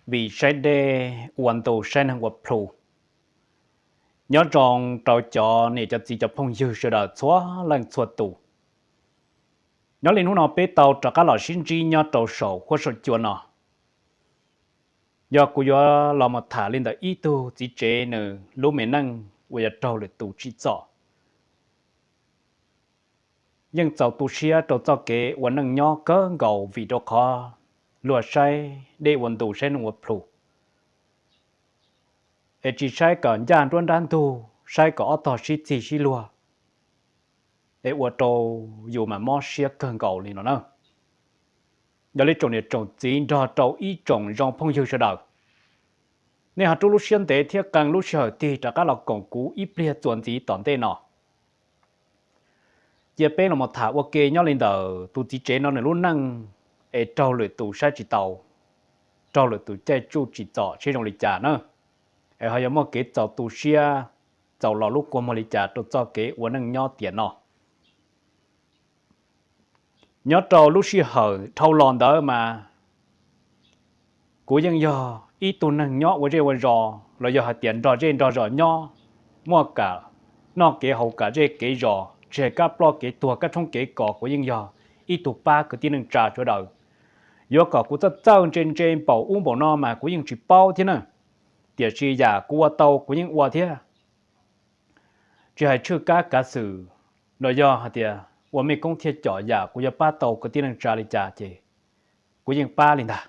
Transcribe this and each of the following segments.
Vim saib dej ua ntu saib neeg ua plhu. Nyob zoo rau cov niam cov txiv cov phooj ywg sawv daws txhua leej txhua tus. Nyob li hnub no peb tau rov qab los sib ntsib nyob rau saum huab saum cua no. Yog kuv yuav los mus tham li ntawm ib tug txiv tsev nws lub me neej uas yog raug lwm tus tsim txom. Yeej txaus tu siab rau txoj kev ua neej nyob kawg nkaus vim rau qhov luag saib dej ua ntu saib neeg ua plhu, es tsis saib kom ncaj nruab nrab ntug, saib kom ob tog sib txig sib luag, es ua rau yus mas mob siab kawg nkaus li no na. Yog li tsoom niam tsoom txiv nrog rau ib tsoom zoo phooj ywg sawv daws, nej ho rub lub siab ntev thiab qee lub sij hawm tig rov qab los koom kuv ib pliag txuas ntxiv tom ntej no. Cia peb los mus tham ua ke nyob li ntawm tus txiv tsev no nws lub neej, es raug lwm tus saib tsis taus, raug lwm tus caij tsuj tsim txom seb zoo li cas na, es ho yuav muaj kev txaus tu siab, txaus los lub kua muag li cas rau txoj kev ua neej nyob tiam no. Nyob rau lub sij hawm dhau los ntawd mas kuv yeej yog ib tug neeg nyob ua zej ua zos los yog hais tias nrog zej nrog zos nyob, muaj kam noj kev haus kam zej kev zos, tsis hais kab ploj kev tuag kab tshoob kev kos kuv yeej yog ib tug pab kwv tij neej tsa sawv daws. Yuav kom kuv txawj txawj ntse ntse npaum ub npaum no mas kuv yeej tsis paub thiab na, tiam sis yam kuv ua tau kuv yeej ua thiab. Tsis hais tshwj kab kav xwm los yog hais tias ua mej koob thiaj com yam kuv yuav pab tau kwv tij neej tsa li cas ces kuv yeej pab li ntag.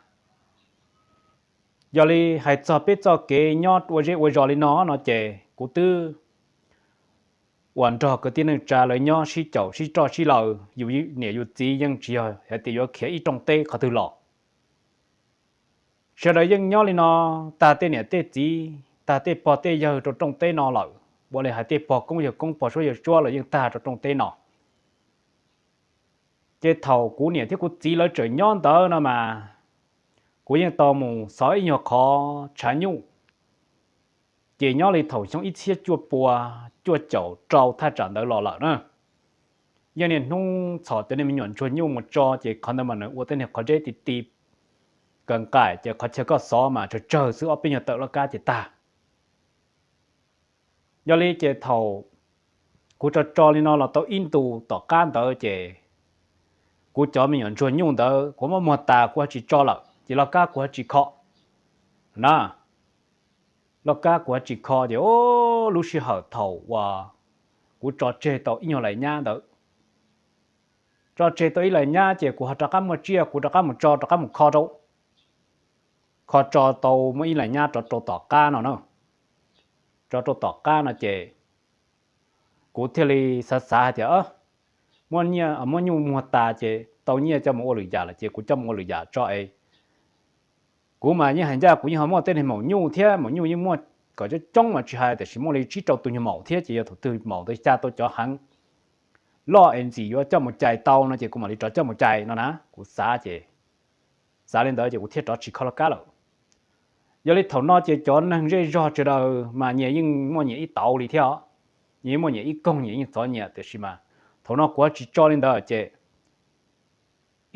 Yog li hais txog peb txoj kev nyob ua zej ua zos li no no ces kuv twb uas nrog kwv tij neej tsa lawv nyob sib caum sib roj sib laws, yus niam yus txiv yeej tsis yog hais tias yuav khiav ib rooj teb qhov twg los. Sawv daws yeej nyob li no, tag tej niam tej txiv tag tej pog tej yawg rau rooj teb no lawm, ua li hais tej pog koob yawg koob pog suab yawg suab los yeej tag rau rooj teb no. Ces thaum kuv niam thiab kuv txiv lawv tseem nyob ntawd no mas kuv yeej tau mus xov ib nyuag qhov tshav nyuj. Ces nyob li thaum xyoo ib txhiab cuaj pua cuaj caum rau thaj tsam ntawd los lawm na, yeej niaj hnub txhom cov niag me nyuam ntsuag nyuj mus tso ces qhov ntawd mas nws ua tej niag qhov zeb ti ti, kaws nqaim ces qhov chaw koj xov mas tsawg tsawg xwb ob peb nyuag tawm loj kab ces tag. Yog li ces thaum kuv tso tso li no los tau ib ntus tom qab ntawd ces kuv cov me nyuam ntsuag nyuj ntawd kuv muab muag tas kuv ho tsis tso lawm ces loj kab kuv ho tsis kho na. Loj kab kuv ho tsis kho ces lub sij hawm thaum uas kuv tso tseg tau ib nyuag lais nyab ntawd, tso tseg tau ib lais nyab ces kuv ho rov qab muaj tsiaj kuv rov qab mus tso rov qab mus kho rau, kho tso tau muaj ib lais nyab rov rau tom qab no na. Rov rau tom qab no ces kuv thiaj li xav xav hais tias muab nyuj muag tas ces tau nyiaj coj mus ua lwm yam lawm ces kuv coj mus ua lwm yam tso es. Kuv mas yeej hais ncaj kuv yeej ho muaj tej niag maum nyuj thiab, maum nyuj yeej muaj kom coob coob mas tsis hais tiam sis muaj li tsib rau tus nyuag maum thiab ces yog thaum twg maum ntawd xya tau cov heev loj es ntxim yuav coj mus cais tau no ces kuv mam li rov coj mus cais no na. Kuv xav ces, xav li ntawd ces kuv thiaj rov tsis kho loj kab lawm. Yog li thaum no ces cov neeg zej zog sawv daws mas nyias yeej muaj nyias ib tauv li thiab os, nyias yeej muaj nyias ib koog nyias yeej txov nyias tiam sis mas thaum no kuv ho tsis tso li ntawd ces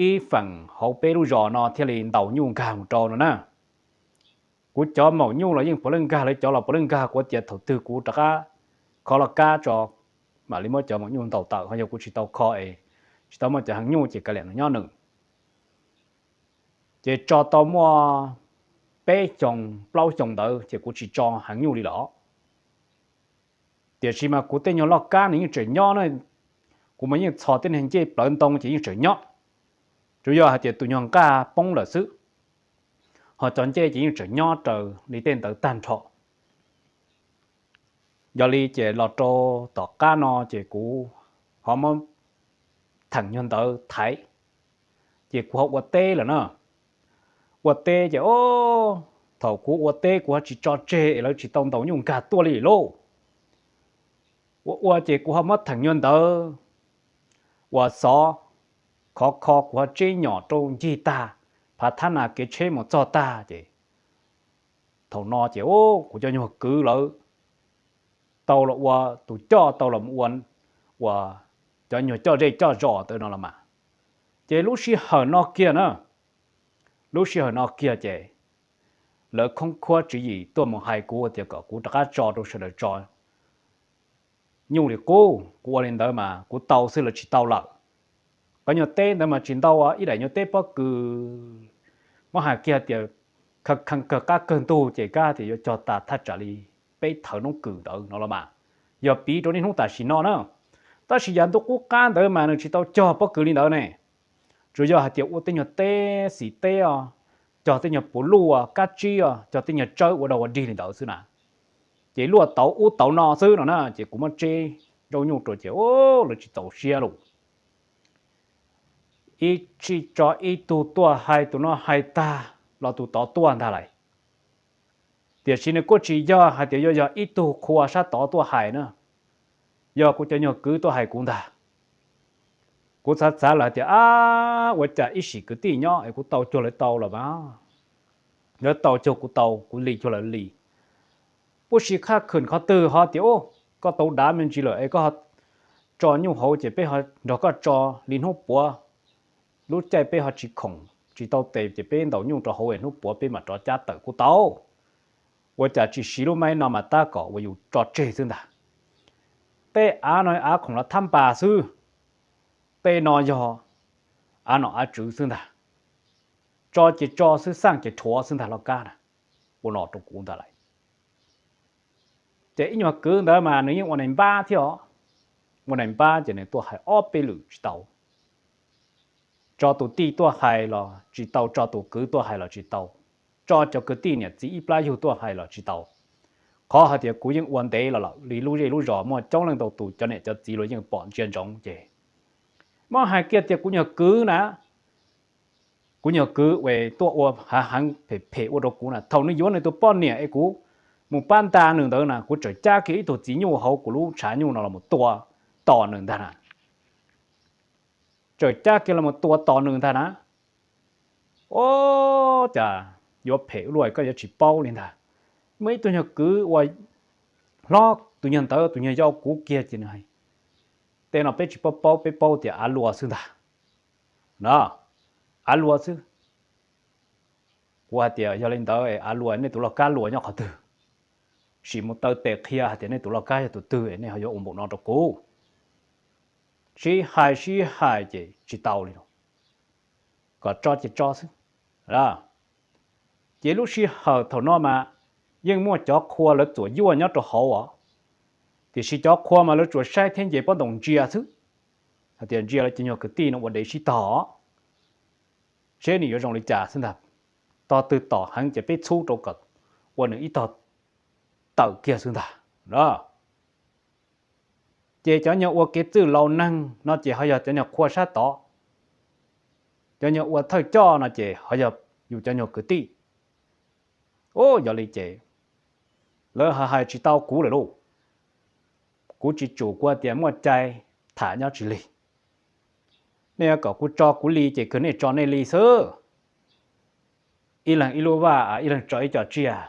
ib feem hauv peb lub zos no thiaj li ntaus nyuj nkag mus rau no na. Kuv cov maum nyuj los yeej puav leej nkag lawv cov los puav leej nkag, kuv tias thaum twg kuv rov qab kho loj kab tso mam li muab cov maum nyuj ntaus tawm, ho yog kuv tsis tau kho es tsis tau muaj cov heev nyuj ces kav liam nws nyob nws. Ces tso tau muaj peb xyoos plaub xyoos ntawd ces kuv tsis tso heev nyuj li lawm. Tiam sis mas kuv tej nyuag loj kab nws yeej tseem nyob na, kuv mas yeej txhos tej niag ncej plawv ntoo ces yeej tseem nyob, tsuas yog hais tias tus nyuag nqaj poob lawm xwb, ho cov ncej ces yeej tseem nyob raws li tej ntawd tag nrho. Yog li ces los rau tom qab no ces kuv ho muab theem nyuag ntawd thaiv, ces kuv ho ua teb lawm na. Ua teb ces o, thaum kuv ua teb kuv ho tsis tso tseg es lawv tsis tau ntaus nyuj nkag tuaj li lauj. Ua ua ces kuv ho muab theem nyuag ntawd uas xov khov kho kuv ho tseb nyom rau ncig tag, phav thab nas kev tsheb mus txog tag ces thaum no ces kuv cov nyuag kwv lawv tau los ua tus coj tau los ua uas cov nyuag coj zej coj zos ntawd no los mas. Ces lub sij hawm no kiag na, lub sij hawm no kiag ces lawv khoob khuab tswv yim tuaj mus hais kuv tias kom kuv rov qab tso rau sawv daws tso nyuj li qub. Kuv ua li ntawd mas kuv tau xwb lawv tsis tau lawm. Qhov nyuag teb ntawd mas tsis ntau, ib daim nyuag teb pob kws, muab hais kiag tias kawg qab kawg ntug ces kab tias yuav cog tas thaj tsam li peb thawv noob kws ntawd no los mas, yog piv rau niaj hnub tam sim no na. Tab sis yav ntuj qub qab ntawd mas nws tsis tau cog pob kws li ntawd ne. Tsuas yog hais tias ua tej nyuag teb xim teb os, cog tej nyuag puav luj, kab tsib os, cog tej nyuag tsawb ua dog ua dig li ntawd xwb na. Ces luaj tauv ub tauv no xwb no na, ces kuv muab tseb nrauj nyuj rau ces lawv tsis txaus siab lawm. Ib tsij tso ib tug tuaj hais, tus no hais tag los tus tod tuaj ntag lais. Tiam sis nws kuj tsis yog hais tias yuav yog ib tug qhua sab tod tuaj hais na, yog kuv cov nyuag kwv tuaj hais kuv ntag. Kuv xav xav lawm tias, ab, ua cas ib sim kwv tij nyob es kuv tau cuag lawv tau los mas, lawv tau cuag kuv tau, kuv li cuag lawv li. Puab sis khaj khwm qhov twg ho tias, u, koj tau dav me ntsis lawm es koj tso nyuj hauv ces peb ho nrog koj tso li hnub puav. Lub caij peb ho tsis khoom tsis tau tes ces peb ntaus nyuj rau hauv es hnub puav peb mam rov cab tawm kuj tau. Ua cas tsis siv lub maib no mas tab kom uas yus tso tseg xwb ntag. Tej av no av khoom los thab npas xwb, tej no yog av nom av tswv xwb ntag. Tso ces tso xwb, xaj ces rhuav xwb ntag loj kab na. Ua no rau kuv ntag lais. Ces ib nyuag kwv ntawd mas nws yeej ua neeg npab thiab os. Ua neeg npab ces nws tuaj hais ob peb lwm tsis tau. Tso tus tij tuaj hais los tsis tau, tso tus kwv tuaj hais los tsis tau, tso cov kwv tij niam txiv ib plab yug tuaj hais los tsis tau. Qhov hais tias kuv yeej ua ntev los lawm li lub zej lub zos muaj coob leej ntau tus cov niam cov txiv los yeej pom ntsia ntsoov ces, muab hais kiag tias kuv nyuag kwv na, kuv nyuag kwv uas tuaj ua hav heev phem phem ua rau kuv na, thaum nws yuav nws tus poj niam es kuv mus pab nta nws ntawd na, kuv txawm cab kiag ib tug txiv nyuj hauv kuv lub tshav nyuj no los mus tua tos nws ntag na. Txawm cab kiag los mus tua tos nws ntag na. Ob, cas yuav phem ua luaj koj yuav tsis paub li ntag. Muaj ib tug nyuag kwv uas hlob, tus nyuag ntawd tus nyuag yau kuv kiag ces nws hais, tej no peb tsis paub paub, peb paub tias av luas xwb ntag. No, av luas xwb. Kuv hais tias yog li ntawd es av luas nej tus loj kab luas nyob qhov twg? Sim mus taw tes qhia hais tias nej tus loj kab yog tus twg es nej ho yuav ua npaum no rau kuv. Sib hais sib hais ces tsis tau li, kom tso ces tso xwb. Ces lub sij hawm thaum no mas yeej muaj cov qhua lawv txuam yuaj nyob rau hauv os, tiam sis cov qhua mas lawv tsuas saib thiab nce pob ntoos ntsia xwb, hais tias ntsia lawv cov nyuag kwv tij no ua dev sib tog, seb nws yuav zoo li cas xwb ntag. Tog twg tom heev ces peb txhub rau kom ua nws ib tog tawm kiag xwb ntag. Ces cov nyuag ua kev txwj laus neeg no ces ho yog cov nyuag qhua sab tod, cov nyuag ua thawj coj no ces ho yog yus cov nyuag kwv tij. Ub, yog li ces lawv hais hais tsis tau kuv lawm lauj. Kuv tsis tsum, kuv tias muaj cai tham nyob tsis lig. Nej yuav kom kuv tso kuv li ces kawg nej tso nej li xwb. Ib leeg ib lub vaj, ib leeg tso ib co tsiaj.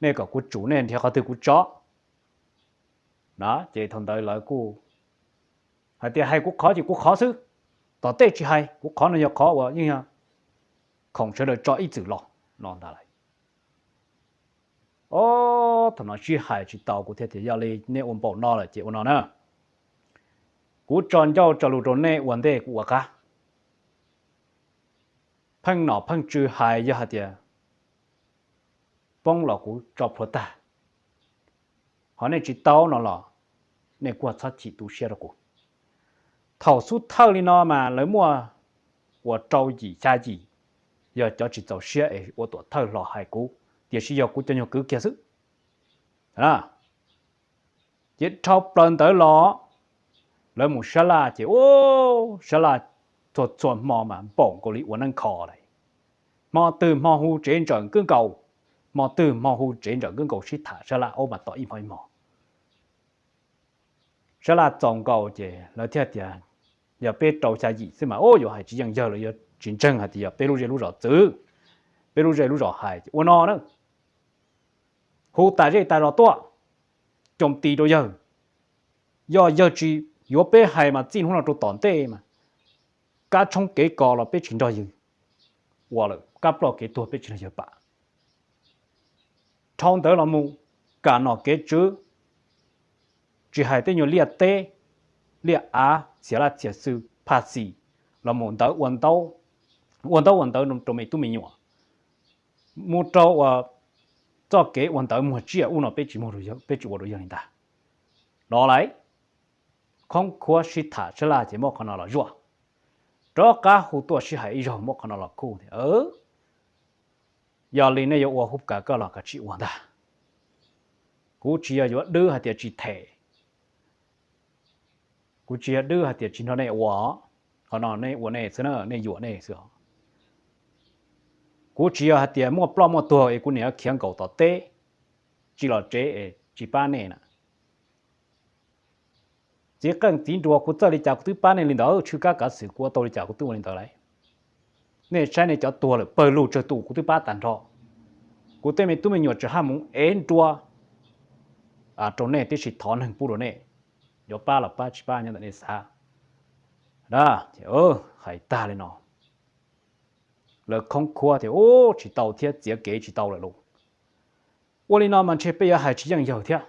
Nej kom kuv tsum nej nrhiav qhov twg kuv tso. No ces thaum ntawd lawv kuj hais tias hais kuv qhov ces kuv qhov xwb, tom tej tsis hais, kuv qhov no yog qhov uas yeej yog khoom sawv daws tso ib txwm los no ntag lawm. Ob, thaum no sib hais tsis tau, kuv thiaj tias yog li nej ua npaum no lawm ces ua no na, kuv tso ncauj tso lus rau nej ua ntej kuv ua qab. Pheej nom pheej tswv hais yog hais tias poob los kuv tso plhuav tag, ho nej tsis tau no los nej kuj txhob chim tu siab rau kuv. Thaum xub thawj li no mas lawv muaj uas rau yim xya yim, yog cov tsis txaus siab es ua tuam thawj hlo hais kuv, tiam sis yog kuv cov nyuag kwv kiag xwb. Ces dhau plaws ntawd los lawv mus sab laj ces ub, sab laj txhua txhua hmo mas npaum nkaus li ua neeb kho lawm. Hmo twg hmo hu tsev ntsawm nkwj nkaus, hmo twg hmo hu tsev ntsawm nkwj nkaus sib tham sab laj ub mas tom ib hmo ib hmo. Sab laj txaus nkaus ces lawv thiaj tias yog peb rau xya yim xwb mas ub yuav hais tsis yeej yawg los yuav tsis ntseeg hais tias yog peb lub zej lub zos txwv, peb lub zej lub zos hais ces ua no na, hu tas zej tas zos tuaj, coo ti rau yawg. Yog yawg tsis yuav peb hais mas txij hnub no rau tom ntej mas kab tshoob kev kos los peb tsis nrog yawg ua lawm, kab ploj kev tuag peb tsis nrog yawg pam. dhau ntawd los mus kam nom kev tswv, tsis hais tej nyuag liaj teb, liaj av, txiav laj txiav xwm, phaj xim, los mus ntawv ua ntaub ua ntawv rau me tub me nyuam, mus rau uas txoj kev ua ntawv muag tsiaj ub no peb tsis, peb tsis ua rau yawg li ntag. Los lawm, khoob khuab sib tham sab laj ces muab qhov no los zuaj, rov qab hu tuaj sib hais ib zaug muab qhov no los khuj tias, yog li nej yuav ua hub kav koj los kav tsij ua ntag. Kuv tsis yog yuav dwb hais tias tsis them, kuv tsis yog dwb hais tias tsis nrog nej ua, qhov no nej ua nej xwb na, nej yuam nej xwb os. Kuv tsis yog hais tias muaj ploj muaj tuag es kuv niam yuav khiav nkaum tom teb, tsis los tsev es tsis pab nej na. Txiv qeej txiv nruas, kuv txawj li cas kuv twb pab nej li ntawd, tshwj kab kav xwm kuv ua tau li cas kuv twb ua li ntawd lauj. Nej saib nej cov tuag lawm pawg lug tsawg tus kuv twb pab tag nrho. Kuv tej me tub me nyuam tseem haj mus ev nruas rau nej tib si, thov neeg pub rau nej, yuav pab los pab, tsis pab nyob ntawm nej xav. Hais tag li no, lawv khoob khuab tias, u, tsis tau thiab, txiav kev tsis tau lawm lauj. Ua li no mas ntshe peb yuav hais tsis yeej yawg thiab.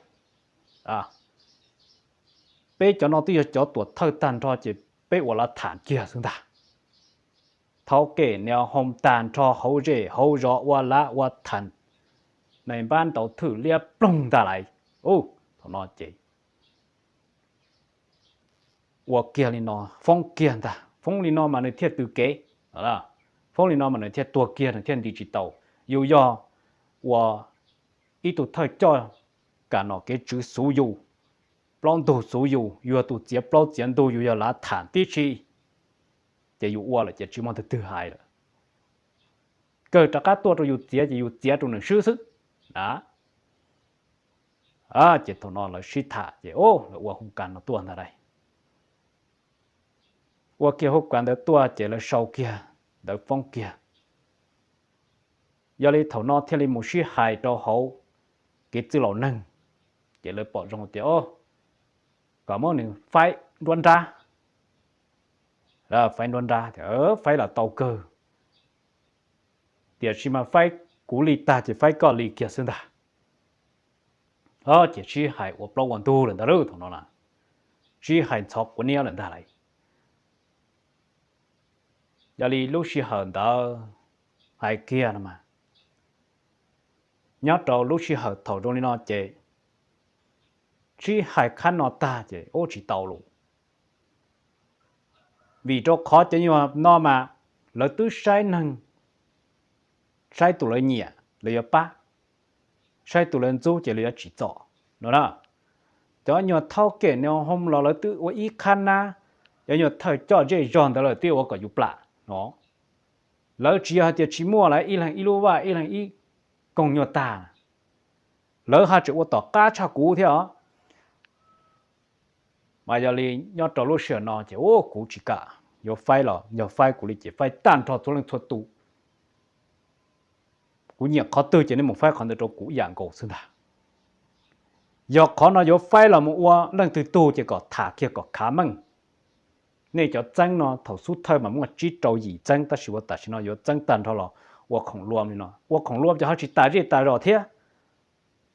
Peb cov no twb yog cov tuam thawj tag nrho ces peb ua lav tham kiag xwb ntag. Thaub kem neo hoo tag nrho hauv zej hauv zos, ua lav ua tham, nais npab ntaus thwj liab ploog ntag lauj. Thaum no ces ua kiag li no, foob kiag ntag, foob li no mas nws thiaj tws kev. Foob li no mas nws thiaj tuag kiag, nws thiaj nti tsis tau. Yus yog ua ib tug thawj coj kam nom kev tswv xuv yus, plaub ntug xuv yus, yus yog tus txiav plaub txiav ntug, yus yog lav tham tib si, ces yus ua lawm ces tsis muaj twg twg hais lawm. Kawg rov qab tuaj rau yus txiav ces yus txiav rau nws swb xwb na. Ces thaum no lawv sib tham ces lawv ua hub kav no tuaj ntag lauj. Ua kiag hub kav ntawd tuaj ces lawv sau kiag ntawv foob kiag. Yog li thaum no thiaj li mus sib hais rau hauv kev txwj laus neeg, ces lawv pom zoo tias, o, kom muab nws faib nruab nrab. Faib nruab nrab, faib los tau kawg, tiam sis mas faib kuv li tag ces faib koj li kiag xwb ntag. Ces sib hais ua plaub ua ntug lawm ntag lauj, thaum no na, sib hais ntxhov quav niab lawm ntag lauj. Yog li lub sij hawm ntawd hais kiag no mas, nyob rau lub sij hawm thaum zoo li no ces sib hais khab no tag ces ub tsis tau lus. Vim rau qhov cov nyuag no mas lawv twb saib neeg, saib tus lawv nyiam lawv yuav pab, saib tus lawv ntxub ces lawv yuav tsim txom no na. Cov nyuag thawj kem neo hoo los lawv twb ua ib qhab nab, cov nyuag thawj coj zej zog ntawd lawv twb ua kom yus plam no. Lawv tsis yog hais tias tsis muaj, lawv ib leeg ib lub vaj, ib leeg ib koog nyuag tag, lawv haj tseem ua tom qab tshaj kuv thiab os. Mas yog li nyob rau lub sij hawm no ces ub kuv tsis kam, yuav faib los yog faib kuv li ces faib tag nrho txhua leej txhua tus. Kuv nyiam qhov twg ces nej mus faib qhov ntawd rau kuv ib yam nkaus xwb ntag. Yog qhov no yuav faib los mus ua leej twg tug ces kom tham kiag kom khav meej. Nej cov txeeb no thaum xub thawj mas muaj tsib rau yim txeeb, tab sis ua tam sim no yuav txeeb tag nrho los ua khoom luam li no, ua khoom luam ces ho tsis tas zej tas zos thiab.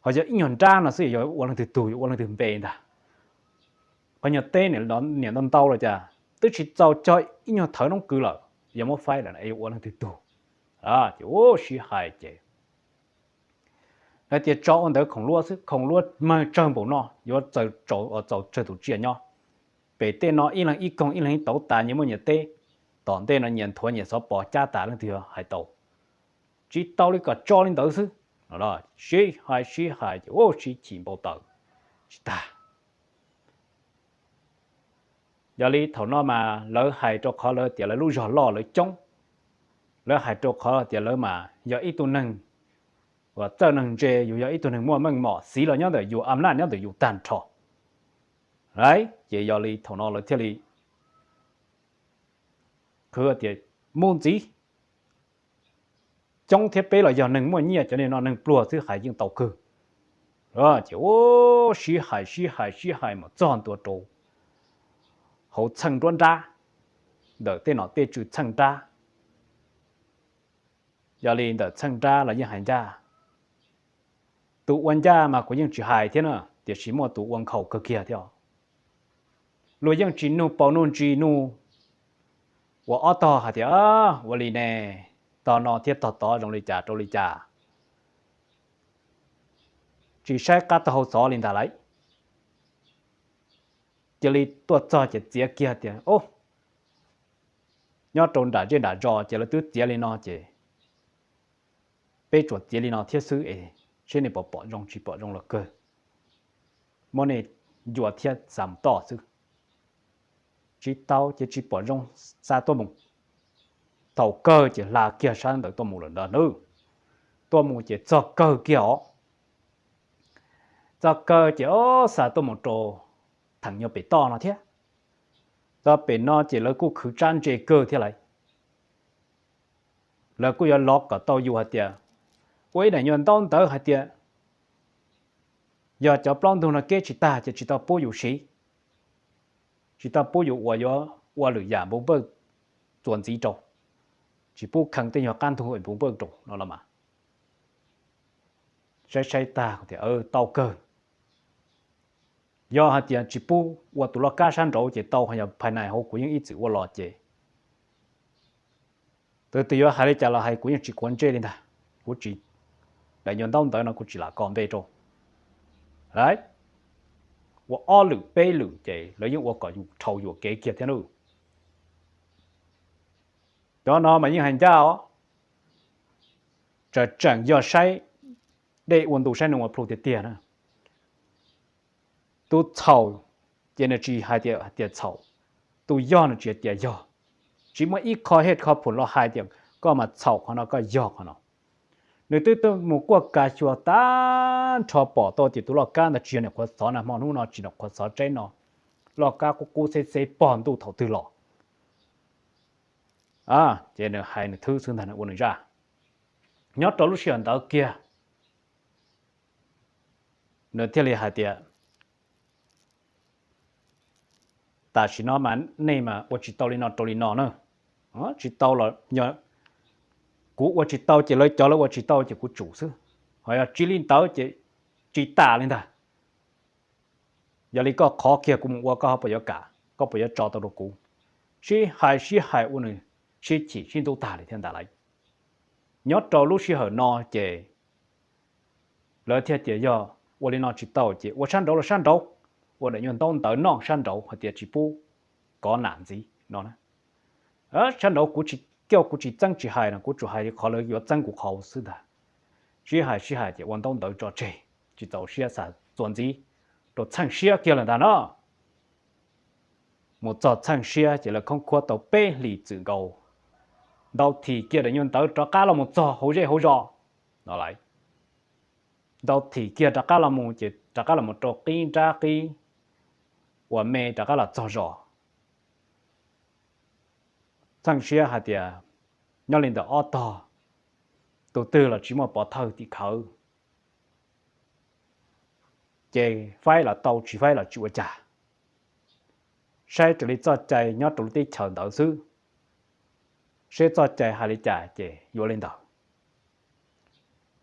Ho yog ib nyuag nrab no xwb yog ua leej twg tug, yuav ua leej twg npe ntag. Qhov nyuag teb niam ntau ntau los cas twb tsis txaus cog ib nyuag thawv noob kws lawm, yog muab faib lawm yuav ua leej twg tug. Ces ub sib hais ces lawv tias tso ua ntawv khoom luam xwb, khoom luam mag tsawg npaum no yuav txaus tsawg tus tsiaj nyob. Pem tej no ib leeg ib koog ib leeg ib tauv tas nyias muaj nyias teb, tom ntej no nyias nthuav nyias xov pos cab tas leej twg hais tau. Tsis tau li kom tso li ntawd xwb. Sib hais sib hais ces ub sib chim npau taws tsis tag. Yog li thaum no mas lawv hais rau qhov lawv tias lawv lub zog loj lawv coob, lawv hais rau qhov tias lawv mas yog ib tug neeg uas txawj neeg ntse, yus yog ib tug neeg muaj meej mom, xiv los nyob ntawm yus, am naj nyob ntawm yus tag nrho. Ces yog li thaum no lawv thiaj li qhwv tias mus ntxiv, coob thiab peb los yog neeg muaj nyiaj, cov niag no neeg pluag xwb hais yeej tau kawg. Ces ub sib hais sib hais sib hais mus txog ntua rau hauv txheej nruab nrab, ntawm tej nom tej tswv txheej nrab. Yog li ntawm txheej nrab los yeej hais ncaj, Tus ua ncaj mas kuv yeej tsis hais thiab na, tiam sis muaj tus ua nkhaus kawg kiag thiab. Luag yeej tsis nug paus nug ntsis nug uas ob tog hais tias, ua li ne, tog no thiab tog tod zoo li cas rau li cas, tsis saib qab taub hau xov li ntag lauj. Cia li tuaj txog ces txiav kiag tias, o, nyob rau nram zej nram zos ces lawv twb txiav li no ces peb tsuas txiav li no thiab xwb es seb nej puas pom zoo tsis pom zoo los kawg, muab nej ncua thiab xa mus toj xwb. Tsis tau ces tsis pom zoo, xa tuaj mus. Thaum kawg ces hla kiag sab ntawd tuaj mus lawm ntag nawb. Tuaj mus ces txog kawg kiag os. Txog kawg ces o, xa tuaj mus rau theem nyuag pem toj no thiab. Txog pem no ces lawv kuj khwv tsab ntse kawg thiab lauj. Lawv kuj yuav lov kom tau yus hais tias, ua ib daim nyuag ntaub ntawv hais tias yog cov plaub ntug no keb tsis tag ces tsis tau pub yus siv, tsis tau pub yus uas yuav ua lwm yam npoo npawj txuas ntxiv rau, tsis pub kheev tej nyuag qab ntug npoo npawj rau no los mas. Saib saib tag tias tau kawg. Yog hais tias tsis pub ua tus loj kab sab nraud ces tau, ho yog phais nais hauv kuv yeej ib txwm ua los ces tus twg yuav hais li cas los hais kuv yeej tsis quav ntsej li ntag. Kuv tsis, daim nyuag ntaub ntawv no kuv tsis lam kos npe rau. Ua ob lwm peb lwm ces lawv yeej ua kom yus dhau yuam kev kiag thiab nawb. Cov no mas yeej hais ncaj os. Tseem tseem yog saib dej ua ntu saib nws ua plhu tiag tiag na. Tus txhaum ces nws tsis hais tias, hais tias txhaum, tus yog nws tsis hais tias yog. Tsis muaj ib qho hej qho phum los hais tias koj mas txhaum qhov no koj yog qhov no. Nws twb tuaj mus kuaj kav xyuas tag nrho pom tau tias tus loj kab ntawd tsis yog niam qhuav xov na, hmo hnub no tsis niam qhuav xov tseeb no, loj kab qub qub xeb xeb pog ntuj thaum twg los. Ces nws hais nws thwb xwb ntag, nws ua nws zaj. Nyob rau lub sij hawm ntawd kiag nws thiaj li hais tias, tam sim no mas nej mas ua tsis tau li no rau li no na. Tsis tau los, kuv ua tsis tau ces lawv cov lawv ua tsis tau ces kuv tsum xwb, ho yog tsis li ntawd ces tsis tas li ntag. Yog li koj qhov kiag kuv mus ua koj ho puas yuav kam, koj puas yuav tso tau rau kuv? Sib hais sib hais ua nws sib chim sib ntub tag li thiab ntag lauj. Nyob rau lub sij hawm no ces lawv thiaj tias yog ua li no tsis tau ces ua sab nraud los sab nraud, ua daim nyuag ntaub ntawv noj sab nraud hais tias tsis pub kov nam ntxiv no. Sab nraud kuv tsis, kuv tsis txeeb tsis hais no, kuv tsuas hais qhov lawv yuav txeeb kuv qhov xwb ntag. Sib hais sib hais ces ua ntaub ntawv tso tseg, tsis txaus siab xav txuas ntxiv rau txheej siab kiag lawm ntag no. Mus txog txheej siab ces lawv khoob khuab tau peb hlis txwm nkaus, ntau thim kiag daim nyuag ntawv rov qab los mus txog hauv zej hauv zos no lauj. Ntau thim kiag rov qab los mus ces rov qab los mus rau qib nrab qib uas me rov qab los txog zos. Txheej siab hais tias nyob li ntawm ob tog, tus twg los tsis muaj pov thawj tim khawv, ces faib los tau tsis faib los tsis ua cas. Saib raws li txoj cai nyob rau lub teb chaws ntawd xwb, seb txoj cai hais li cas ces yuav li ntawd.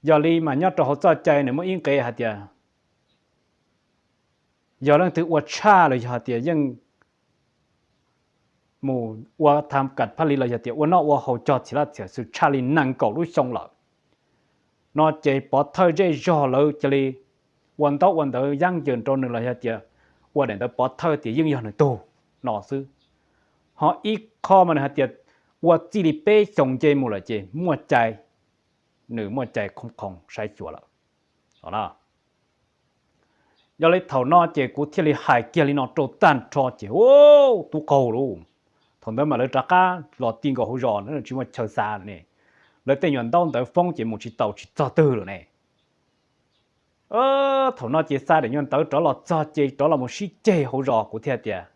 Yog li mas nyob rau hauv txoj cai nws muaj ib nqe hais tias yog leej twg ua tshaj los yog hais tias yeej mus ua tham kam phaj li los yog tias ua noj ua haus cog txhim laj txhim xwm tshaj li nees nkaum lub xyoo lawm no ces pov thawj zej zog lawv cia li ua ntaub ua ntawv yab ywm rau nws los yog tias ua daim ntawv pov thawj tias yeej yog nws tug no xwb. Ho ib qho mas nws hais tias ua txij li peb xyoos nce mus lawm ces muaj cai, nws muaj cai khoom khoom saib xyuas lawm. Yog li thaum no ces kuv thiaj li hais kiag li no rau tag nrho ces tub qaug lauj. Thaum ntawd mas lawv rov qab los ti nkaus hauv zos, tsis muaj chaw xa lawm ne. Lawv tej nyuag ntaub ntawv foob ces mus tsis tau tsis txog twg lawm ne. Thaum no ces xa daim nyuag ntawv rov los txog ces rov los mus sib ceg hauv zos, kuv thiaj tias,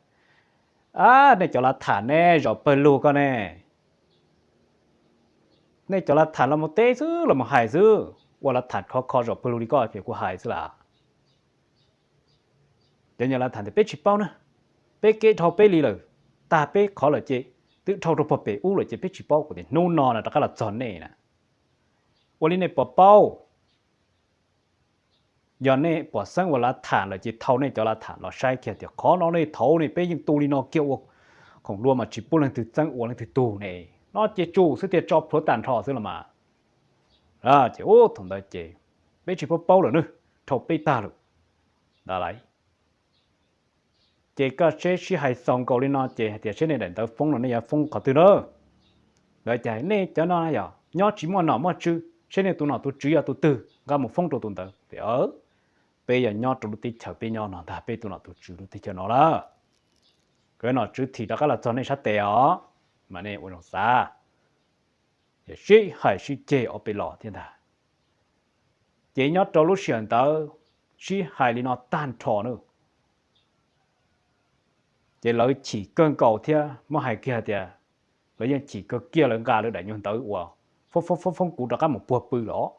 a, nej cov lav tham ne, zos pawg lug koj ne, nej cov lav tham los mus teb xwb los mus hais xwb, ua lav tham khov kho zos pawg lug li koj ces kuv hais xwb las. Cov nyuag lav tham tias peb tsis paub na, peb kev dhau peb li lawm, tag peb qhov lawm ces twb dhau rau puag pem ub lawm ces peb tsis paub. Kuv tias hnub no na rov qab los txog nej na, ua li nej puas paub? Yog nej pom xeeb uas lav tham lawm ces thau nej cov lav tham los saib kiag tias qhov no nej thaum ne peb yeej tu li no kiag ua khoom luaj mas tsis pub leej twg txeeb ua leej twg tug ne. No ces tsum xwb tiag, tso plhuav tag nrho xwb los mas. Ces ub thaum ntawd ces peb tsis paub paub lawm nawb, dhau peb tag lawm ntag lauj. Ces koj seb sib hais xaus nkaus li no ces hais tias seb nej daim ntawv foob no nej yuav foob qhov twg na. Lawv ces nej cov no yog nyob tsis muaj nom muaj tswv, seb nej tus nom tus tswv yog tus twg nqa mus foob rau tus ntawd. Peb yog nyob rau lub teb chaws peb nyob no ntag, peb tus nom tus tswv lub teb chaws no lawm. Koj nom tswv thim rov qab los txog nej sab tes os, mas nej ua zoo xav, sib hais sib ceg ob peb los thiab ntag. Ces nyob rau lub sij hawm ntawd sib hais li no tag nrho na, ces lawv chim kawg nkaus thiab muab hais kiag tias lawv yeej chim kawg kiag, lawv nqa lawv daim nyuag ntawv uas foob foob foob kuv rov qab mus puag pw los.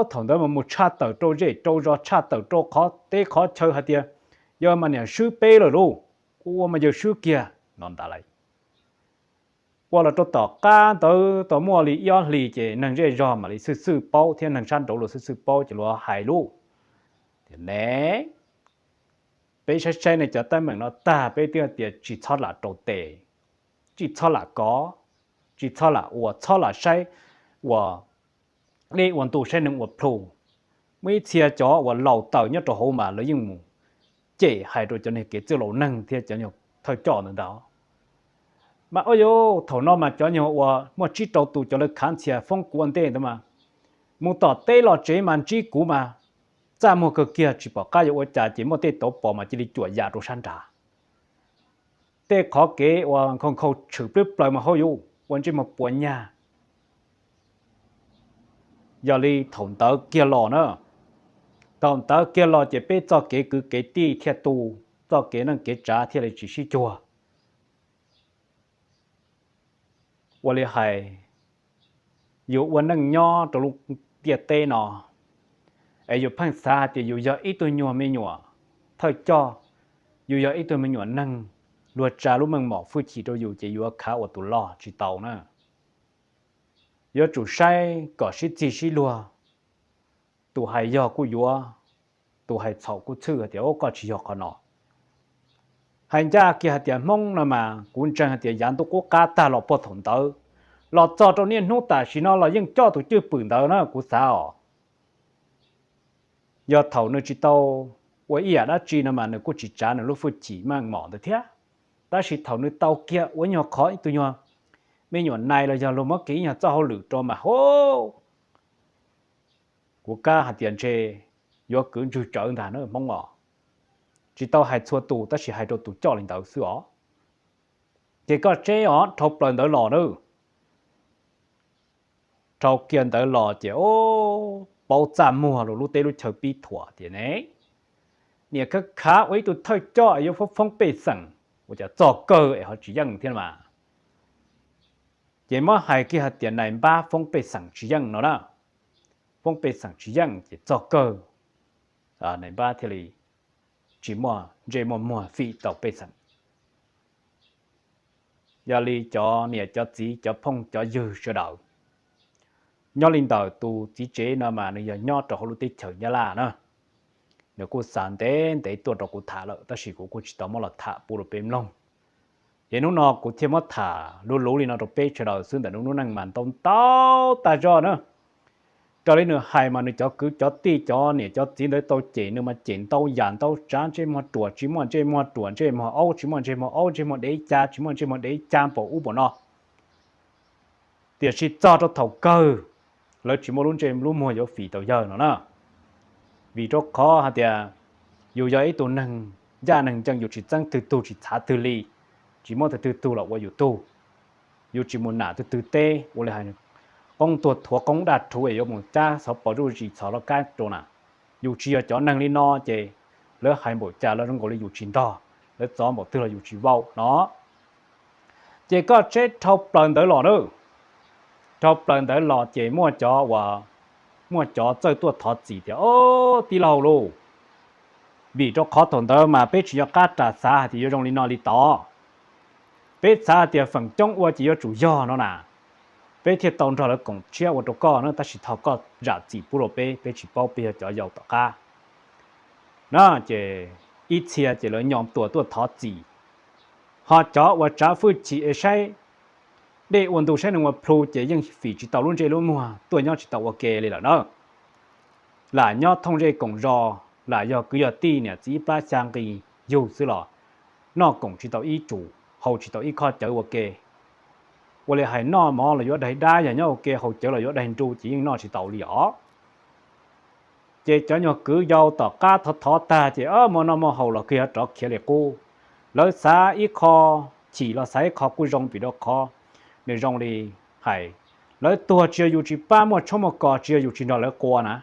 Thaum ntawd mas mus tshaj tawm rau zej rau zos, tshaj tawm rau qhov teb qhov chaw hais tias yawg mas niam swb peb lawm lauj, ua mas yawg swb kiag no ntag lauj. Ua los rau tom qab ntawd tau muaj li ib ob hlis ces neeg zej zog mam li xwj xwj paub thiab neeg sab nraud los xwj xwj paub ces luag hais lauj, tias ne, peb saib saib nej cov teeb meem no tag peb twb hais tias tsis txhob lam rau tes, tsis txhob lam kov, tsis txhob lam ua, txhob lam saib ua dej ua ntu saib neeg ua plhu. Muaj ib txhia cov uas laus tawm nyob rau hauv mas lawv yeej mus cem hais rau cov niag kev txwj laus neeg thiab cov nyuag thawj coj ntawd ntag. Mas ua yuav thaum no mas cov nyuag uas muaj tsib rau tus cov lawv khav ntxhias foob kuv ua ntej ntawd mas mus tom teb los tsev mas ntsib kuv mas txaj muag kawg kiag, tsis pom qab yuav ua cas ces muaj tej tauv pos mas cia li cuam yam rau sab nrad. Tej qhov kev uas nkhaus nkhaus tshwm plwb plaws mas hauj yuj ua ntsej muag puas nyag. Yog li thaum ntawd kiag los na, thaum ntawd kiag los ces peb txoj kev kwv kev tij thiaj tu, txoj kev neej kev tsav thiaj li tsis sib cuag. Ua li hais, yus ua neej nyob rau lub ntiaj teb no es yus pheej xav hais tias yus yog ib tug nyuag me nyuam thawj coj, yus yog ib tug me nyuam neeg, luag tsa lub meej mom hwj chim rau yus ces yus yuav khav ua tus loj tsis tau na. Yuav tsum saib kom sib txig sib luag, tus hais yog kuj yuav, tus hais txhaum kuj txhwj hais tias ub koj tsis yog qhov no. Hais ncaj kiag hais tias Hmoob no mas kuv ntseeg hais tias yav ntuj qub qab tag los puag thaum ntawd los txog rau niaj hnub tam sim no los yeej coj tus cwj pwm ntawd na kuv xav os. Yog thaum nws tsis tau ua ib yam dab tsi no mas nws kuj tsis tsav nws lub hwj chim meej mom ntawd thiab. Tab sis thaum nws tau kiag ua nyuag qhov ib tug nyuag me nyuam nais los yog luag muab kiag ib nyuag txoj hauj lwm rau mas hub, kuv kab hais tias ntshe yuav kwv ntswg tsawv ntag na Hmoob os. Tsis tau hais txhua tus tab sis hais rau tus coj li ntawd xwb os. Ces koj seb os, dhau plaws ntawd los na, dhau kiag ntawd los ces paub txaj muag los lub teb lub chaw pib thuam tias ne, niam khav khav ua ib tug thawj coj yuav foob foob pej xeem, ua cas txog kawg es ho tsis yeej thiab mas. Ces muab hais kiag hais tias nais npab foob pej xeem tsis yeej no na, foob pej xeem tsis yeej ces txog kawg nais npab thiaj li tsis muaj ntsej muaj muag fim tau pej xeem. Yog li cov niam cov txiv cov phooj cov ywg sawv daws, nyob li ntawm tus txiv tsev no mas nws yog nyob rau hauv lub teb chaws Nyab Laj na, nws kuj xa ntev ntev tuaj rau kuv tham lawm tab sis kuv kuj tsis tau muab los tham pub rau peb mloog. Ces hnub no kuv thiaj muab tham luv luv li no rau peb sawv daws xwb ntawm nws lub neej mas ntau ntau tag zog na. Raws li nws hais mas nws cov kwv cov tij cov niam cov txiv ntawd tau cem nws mas cem ntau yam ntau tsav, ntsej muag ruam tsis muaj ntsej muag ruam, ntsej muag aub tsis muaj ntsej muag aub, ntsej muag dev cas tsis muaj ntsej muag dev cas, npaum ub npaum no. Tiam sis txog rau thaum kawg lawv tsis muaj lub ntsej lub muag yuav fim tau yawg no na. Vim rau qhov hais tias yus yog ib tug neeg ncaj neeg ncees, yus tsis txeeb twg tug, tsis txhav twg li, tsis muab twg twg tug los ua yus tug. Yus tsis mus nam twg twg teb ua li hais qoob tuag thuav qoob daj rhuv es yuav mus cab xov pos zuj zis txhos loj kab rau na. Yus tsis yog cov neeg li no ces lawv hais npaum cas los zoo nkaus li yus tsis ntog, lawv txov npaum twg los yus tsis vau no. Ces koj seb dhau plaws ntawd los na, dhau plaws ntawd los ces muaj cov uas, muaj cov txawj tuaj thov txim tias, o, tij laug lauj, vim rau qhov thaum ntawd mas peb tsis nco qab ras xav hais tias yuav zoo li no li tod. Peb xav hais tias feem coob ua ces yuav tsum yog no na. peb thiaj tau nrog lawv koom siab ua rau koj na, tab sis thov koj zam txim pub rau peb, peb tsis paub, peb yog cov yau tom qab na. Ces ib txhia ces lawv nyo tuas tuaj thov txim, ho cov uas tsav hwj chim es saib dej ua ntu saib neeg ua plhu ces yeej fim tsis tau lub ntsej lub muag, tuaj nyob tsis tau ua ke li lawm na. Lam nyob thooj zej koom zos, lam yog kwv yog tij niam txiv ib plab xya nqi yug xwb los noj koom tsis tau ib tsum, haus tsis tau ib khob cawv ua ke. Ua li hais noj mov los yuav daig dab, yog nyob ua ke haus cawv los yuav daig nru ces yeej noj tsis tau li os. Ces cov nyuag kwv yau tom qab thov thov tag ces muaj noj muaj haus los kuj yuav rov khiav li qub. Lawv xav ib qho chim los xav ib qho kuj zoo, vim rau qhov nws zoo li hais, lawv tuag tsis yog yus tsis pab, muaj tshoob muaj kos tsis yog yus tsis nrog lawv qua na,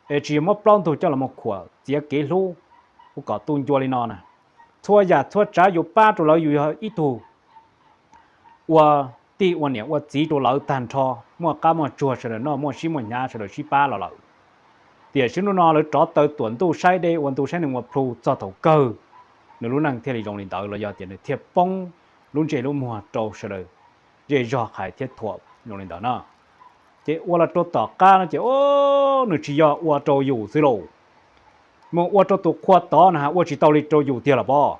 es tsis yog muab plaub ntug coj los mus khuam txiav kev hlub, ua kom tu ncua li no na. Txhua yam txhua tsav yus pab rau lawv, yus yog ib tug ua tij ua niam ua txiv rau lawv tag nrho, muaj qab muaj tsuag sawv daws noj, muaj sib muaj hnyav sawv daws sib pab los lawm. Tiam sis hnub no lawv rov taw tuam ntuj saib dej ua ntu saib neeg ua plhu txog thaum kawg, nws lub neej thiaj li zoo li ntawd los yog tias nws thiaj poob lub ntsej lub muag rau sawv daws zej zog hais thiab thuam zoo li ntawd na. Ces ua los rau tom qab no ces nws tsis yog ua rau yus xwb lauj, mus ua rau tus qhua tod na ua tsis tau li rau yus tiag los pob.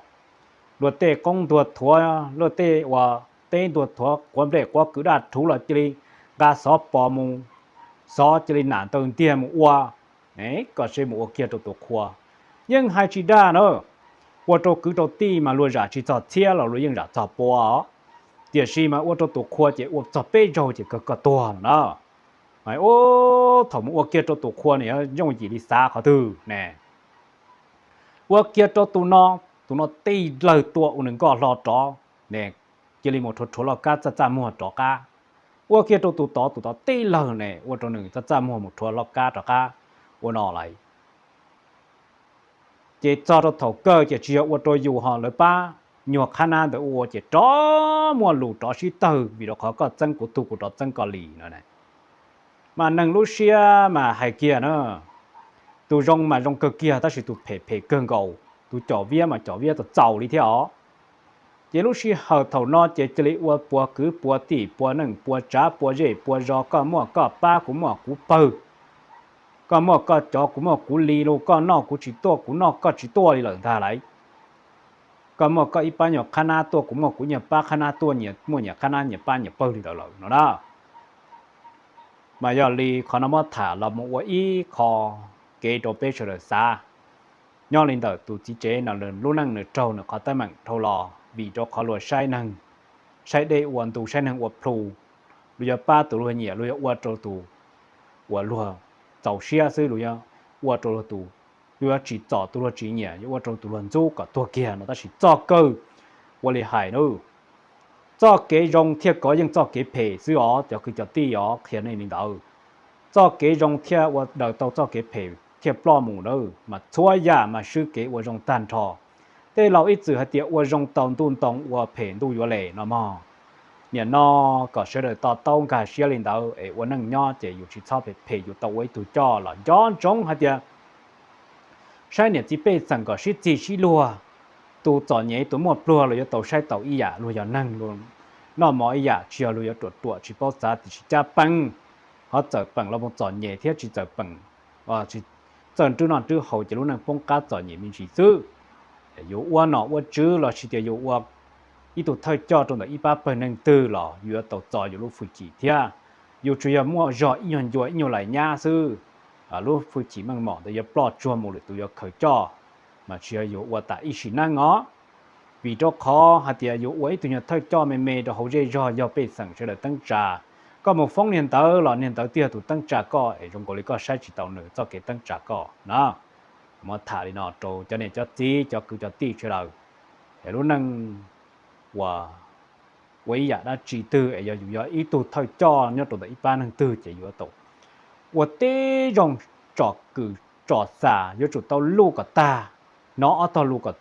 Luag tej qoob ntuag thuav, luag tej uas teb ntuag thuav quav nplej quav kwv daj rhuv los cia li nqa xov pos mus, xov cia li nam ntaws ntiag mus ua, kom seb mus ua kiag rau tus qhua. Yeej hais tsis dag na, ua rau kwv rau tij mas luag zam tsis txog txhiab los luag yeej zam txog pua os. Tiam sis mas ua rau tus qhua ces ua txog peb zaug ces kawg koj tuag na. Mas ub, thaum mus ua kiag rau tus qhua nws yuav yooj yim li xav qhov twg ne? Ua kiag rau tus no, tus no tij lawg tua ua nws nkoj hlo rov ne, cia li mus rhuav rhuav lauj kab txaj txaj muag rov qab. Ua kiag rau tus tod, tus tod tij lawg ne ua rau nws txaj txaj muag mus rhuav lauj kab rov qab ua no lawm. Ces txog rau thaum kawg ces tsis yog ua rau yus ho lawv pab nyuag qhab nab ntawd ua ces rov muaj lus rov sib tawg vim rau qhov koj txeeb kuv tug kuv rov txeeb koj li no. Mas neeg lub siab mas hais kiag na, tus zoo mas zoo kawg kiag tab sis tus phem phem kawg nkaus, tus com viab mas com viab txaus txaus li thiab os. Ces lub sij hawm thaum no ces cia li ua puas kwv puas tij puas neej puas tsav puas zej puas zos, koj muaj koj pab kuv muaj kuv pawg, koj muaj koj cov kuv muaj kuv li lus, koj noj kuv tsis tuaj kuv noj koj tsis tuaj li lawm ntag lauj. Koj muaj koj ib pab nyuag qhab nab tuaj kuv muaj kuv nyuag pab qhab nab tuaj, nyias muaj nyias qhab nab nyias pab nyias pawg li ntawd lawm no na. Mas yog li qhov no muab tham los mus ua ib qho kev rau peb sawv daws xav. Nyob li ntawm tus txiv tsev no lub neej nws raug nws qhov teeb meem dhau los vim rau qhov luag saib neeg, saib dej ua ntu saib neeg ua plhu, luag yuav pab tus luag nyiam, luag yuav ua rau tus uas luag txaus siab xwb, luag yuav ua rau luag tus, luag yuav tsim txom tus luag tsis nyiam, yuav ua rau tus luag ntxub kom tuag kiag no tab sis txoj kawg ua li hais na, txoj kev zoo thiaj kov yeej txoj kev phem xwb os cov kwv cov tij os, qhia nej li ntawd. Txoj kev zoo thiaj ua daws tau txoj kev phem thiaj ploj mus na, mas txhua yam mas swb kev ua zoo tag nrho. Tej laus ib txwm hais tias ua zoo tau ntuj ntoo ua phem ntuj yuav les no mog. Nim no kom sawv daws to taub nkag siab li ntawd es ua neej nyob ces yus tsis txhob phem phem, yus tau ua ib tug coj los nco ntsoov hais tias saib niam txiv pej xeem kom sib txig sib luag. Tus txom nyem tus muaj pluag los yuav tau saib tau ib yam, luag yog neeg, noj mov ib yam, tsis yog luag yuav ruam ruam tsis paub txav tiam sis caj peem, ho txawm peem los mus txom nyem thiab tsis txawm peem, txawj nrwb noj nrwb haus ces lub neej poob qab txom nyem me ntsis xwb. Yus ua nom ua tswv los sis tias yus ua ib tug thawj coj rau ntawm ib pab pawg neeg twg los yuav tau txo yus lub hwj chim thiab. Yus tsuas yog muaj zog ib nyuag ncua ib nyuag lais nyab xwb, lub hwj chim meej mom ntawd yuav ploj tsuag mus lwm tus yuav khaws coj, mas tsis yog yus ua tas ib sim neej os. Vim rau qhov hais tias yus ua ib tug nyuag thawj coj me me rau hauv zej zog yog pej xeem sawv daws teeb tsa, koj mus foob niag ntawd los niag ntawd twb yog tus teeb tsa koj es zoo nkaus li koj saib tsis taus nws txoj kev teeb tsa koj na. Muab tham li no rau cov niam cov txiv cov kwv cov tij sawv daws, es lub neej uas ua ib yam dab tsi twg es yog yus yog ib tug thawj coj nyob rau ntawm ib pab neeg twg ces yuav tau ua tib zoo tsom kwm tsom xas, yuav tsum tau luj kom tag, hnov ob tog lus kom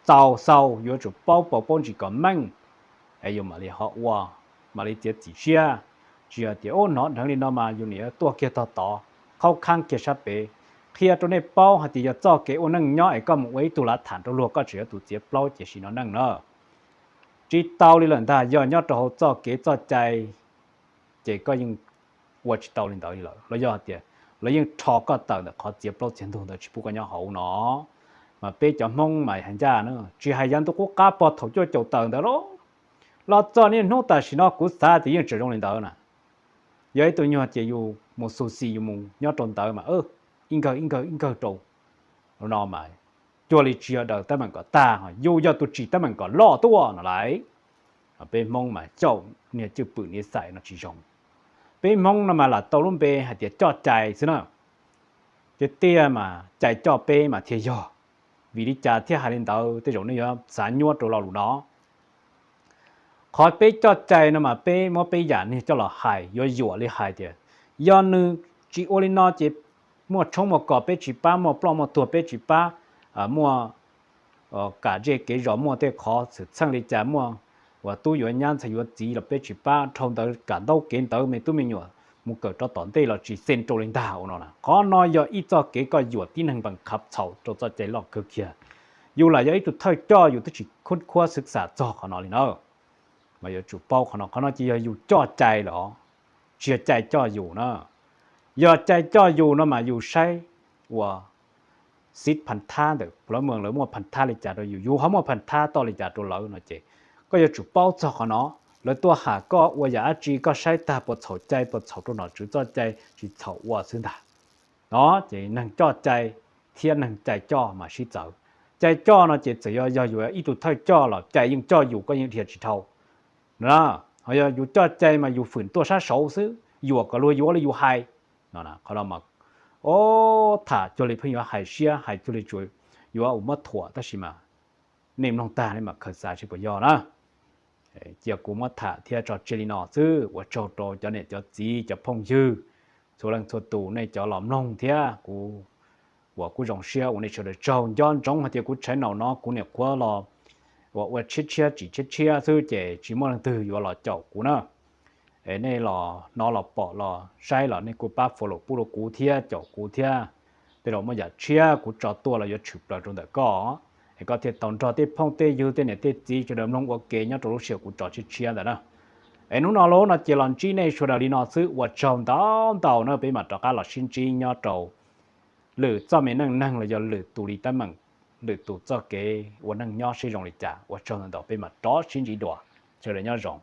txaus xau, yuav tsum paub paus paub ntsis kom meej, es yus mam li ho ua, mam li txiav txim siab. Tsis yog tias ub hnov dheev li no mas yus niam yuav tuaj kiag tog tod, qhaub khaab kiag sab pem. Qhia rau nej paub hais tias yog txoj kev ua neej nyob es koj mus ua ib tug lav tham rau luag koj tseem yuav tus txiav plaub ces sim no neej na. Tsis tau li lawm ntag, yog nyob rau hauv txoj kev txoj cai ces koj yeej ua tsis tau li ntawd li lawm. Los yog hais tias lawv yeej rho koj tawm ntawm qhov txiav plaub txiav ntug ntawd tsis pub koj nyob hauv no. Mas peb cov Hmoob mas hais ncaj na, tsis hais yav ntuj qub qab pog thaum cuaj caum tawm ntawd los, los txog niaj hnub tam sim no kuv xav tias yeej tseem zoo li ntawd na. Yog ib tug nyuag ces yus mus xu xis yus mus nyob rau ntawd mas ib nkawg ib nkawg ib nkawg rau no mas cuag li tsis yog daws teeb meem kom tag, yus yog tus tsim teeb meem kom loj tuaj no lauj. Peb Hmoob mas xyaum niag cwj pwm niv xais no tsis zoo. Peb Hmoob no mas lam tau lub npe hais tias coj cai xwb na. Tiag tiag mas cai coj peb mas thiaj yog. Vim li cas thiaj hais li ntawd? Tej zaum nej yuav xav nyuaj rau lo lus no. Qhov peb coj cai no mas peb muab peb yam niag coj los hais, yuav yuam li hais tias yog nws tsis ua li no ces muaj tshoob muaj kos peb tsis pab, muaj ploj muaj tuag peb tsis pab, muaj kam zej kev zos muaj tej qhov xwm txheej li cas muaj uas tub yuav nyab ntxhais yuav txiv los peb tsis pab, dhau ntawd kam ntaub kev ntawd me tub me nyuam mus kawm rov tom ntej los tsis xeeb rau li ntag ua no. Qhov no yog ib txoj kev koj yuam tib neeg npees khav txhaum rau txoj cai loj kawg kiag. Yus lam yog ib tug thawj coj yus twb tsis khub khuab xwb xam txog qhov no li na. Mas yuav tsum paub qhov no, qhov no ces yog yus coj cai los tsis yog cai coj yus na. Yog cai coj yus no mas yus saib uas xib phas thab ntawm puav leej mees lawv muaj phas thab li cas rau yus, yus ho muaj phas thab toj li cas rau lawv no ces koj yuav tsum paub txog qhov no. Lawv tuaj ham koj ua yam dab tsi koj saib tag puas txhaum cai puas txhaum rau nom tswv txoj cai, tsis txhaum ua xwb ntag. No ces neeg coj cai thiab neeg cai coj mas sib txawv. Cai coj no ces txawm yog yog yus ib tug thawj coj los cai yeej coj yus koj yeej dhia tsis dhau. Ho yog yus coj cai mas yus fwm tuaj sab saud xwb, yuam kom luag yuav li yus hais. Qhov no mas, o, tham cuag li pheej yuav hais siab hais cuag li tsuas yuav ua muab thuam tab sis mas nej mloog tag nej mam khaws xav seb puas yog na. Cia kuv muab tham thiab tso tseg li no xwb, ua tsaug rau cov niam cov txiv cov phooj ywg txhua leej txhua tus nej cov los mloog thiab kuv uas kuj zoo siab ua nej sawv daws tsaug. Nco ntsoov hais tias kuv channel no kuv niam qhuav los uas ua tshiab tshiab tsim tshiab tshiab xwb ces tsis muaj leej twg yuav los caum kuv na. Es nej los no los pom los saib los nej kuj pab follow pub rau kuv thiab caum kuv thiab. Tej zaum muaj yam tshiab kuv tso tuaj los yuav tshwm plaws rau ntawm koj, es koj thiaj tau nrog tej phooj tej ywg tej niam tej txiv sawv daws mloog ua ke nyob rau lub sij hawm kuv tso tshiab tshiab ntawd na. Es hnub no lub no ces los ntsib nej sawv daws li no xwb, ua tsaug ntau ntau na, peb mam rov qab los sib ntsib nyob rau lwm txoj me neej neeg los yog lwm tus li teeb meem, lwm tus txoj kev ua neej nyob seb zoo li cas. Ua tsaug ntau ntau, peb mam rov sib ntsib dua, sawv daws nyob zoo.